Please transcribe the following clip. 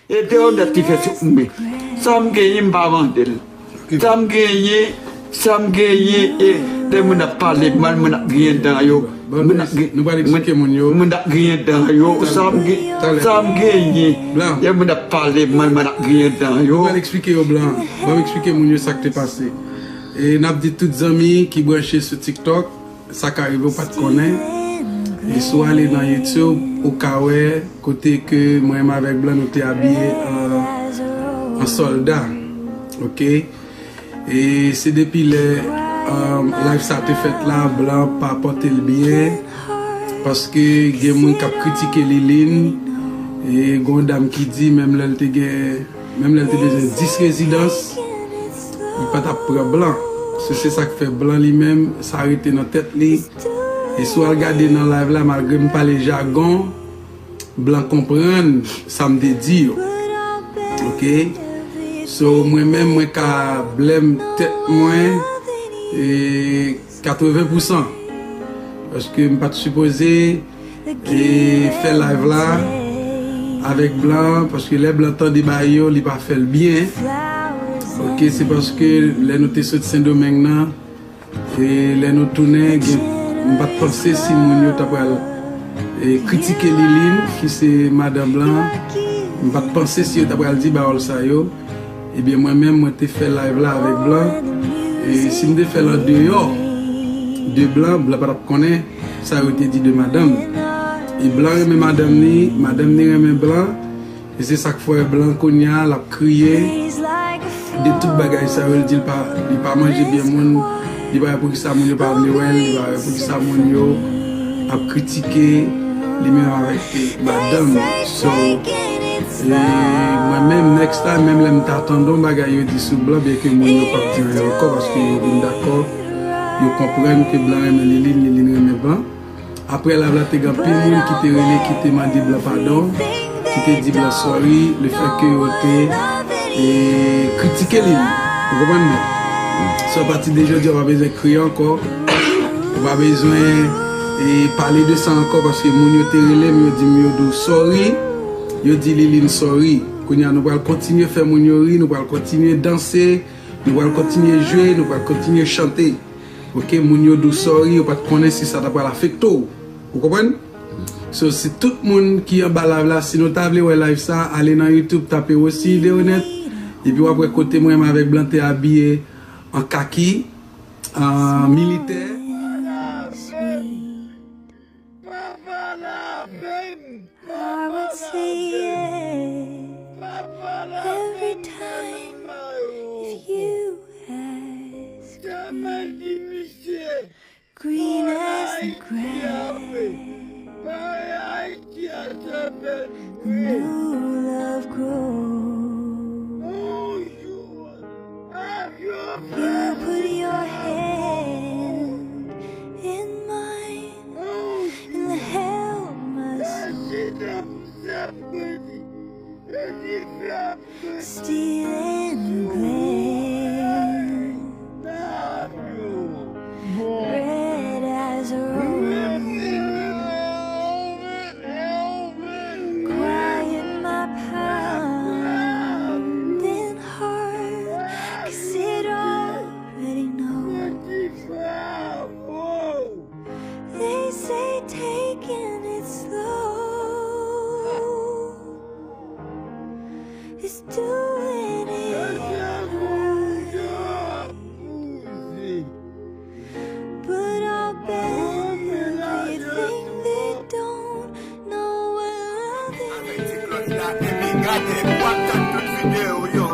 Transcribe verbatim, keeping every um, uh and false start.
E te onèt ki fè sou mwen. Sa m genyen, m pa mande l. Sa m genyen, sa m genyen, e lè moun ap pale mal, moun ap griyen dan yo. Moun ap gri- Nou pral eksplike moun yo. Moun ap griyen dan yo. Sa m gen- Talè. Sa m genyen, Blan. Lè moun ap pale mal, moun ap griyen dan yo. Nou pral eksplike yo, Blan. Ban m eksplike moun yo sa k te pase. E n ap di tout zanmi ki branche sou TikTok, sa ka rive w pa t konnen. E si w ale nan YouTube, ou ka wè kote ke mwen menm avèk Blan nou te abiye an, an sòlda. Oke? E se depi lè, um, live sa te fèt la, Blan pa pòte l byen. Paske gen moun k ap kritike Liline. E gen yon dam ki di, menm lè l te gen, menm lè l te bezwen dis rezidans, li pa t ap pran Blan. Se, se sa k fè Blan li menm, sa rete nan tèt li. E si w al gade nan live la, malgre m pale jagon, Blan konprann sa m te di yo. Oke? So, mwen menm, mwen ka blame tèt mwen, e, katreven pousan. Paske m pa t sipoze, e, fè live la avèk Blan, paske lè Blan tande bagay yo, li pa fè l byen. Oke, se paske lè nou te sot Sendomeng nan, e lè nou tounen, gen, m pa t panse si moun yo ta pral, e, kritike Liline, ki se madanm Blan. M pa t panse si yo ta pral di pawòl sa yo. Ebyen, mwen menm, mwen te fè live la avèk Blan. E si m te fè l andeyò de Blan, Blan pa t ap konnen sa yo te di de madanm. E Blan renmen madanm ni, madanm ni renmen Blan. E se sa k fè Blan kounye a, l ap kriye de tout bagay sa yo. L di l pa, li pa manje byen moun, li pa wè poukisa moun yo pa vle wè l, li pa wè poukisa moun yo ap kritike li menm avèk, e, madanm. So, e, mwen menm, next time, menm lè m ta tande yon bagay yo di sou Blan, byenke moun yo p ap di anyen ankò, paske yo vin dakò, yo konprann ke Blan renmen Liline, Liline renmen Blan. Apre live la, te gen anpil moun ki te rele, ki te mande Blan padon, ki te di Blan sorry, le fè ke yo te, e, kritike Liline. Ou konprann mwen? So, apati de jodi a, w pa bezwen kriye ankò. Ou pa bezwen, e, pale de sa ankò, paske moun yo te rele m, yo di m yo di w sorry, yo di Liline sorry. Kounye a, nou pral kontinye fè moun yo ri, nou pral kontinye danse, nou pral kontinye jwe, nou pral kontinye chante. Oke, moun yo di w sorry, yo pa t konnen si sa ta pral afekte w. Ou konprann? So, si tout moun ki anba live la, si nou ta vle wè live sa, ale nan YouTube, tape Rossy Deronette, epi w ap wè kote mwen menm avèk Blan te abiye an kaki, an militè. Papa lapenn, papa lapenn, papa lapenn. I would say yes every time if you ask me. Green as the grass, new love grows. You put your hand in mine and held my soul. Stealing glance, red as a rose, quiet my pounding heart, 'cause it already knows. They say taking it slow is doing it right. But I'll bet everything they don't know what love is. Avèk Ti Klòd la, epi gade, w ap tann tout videyo yo.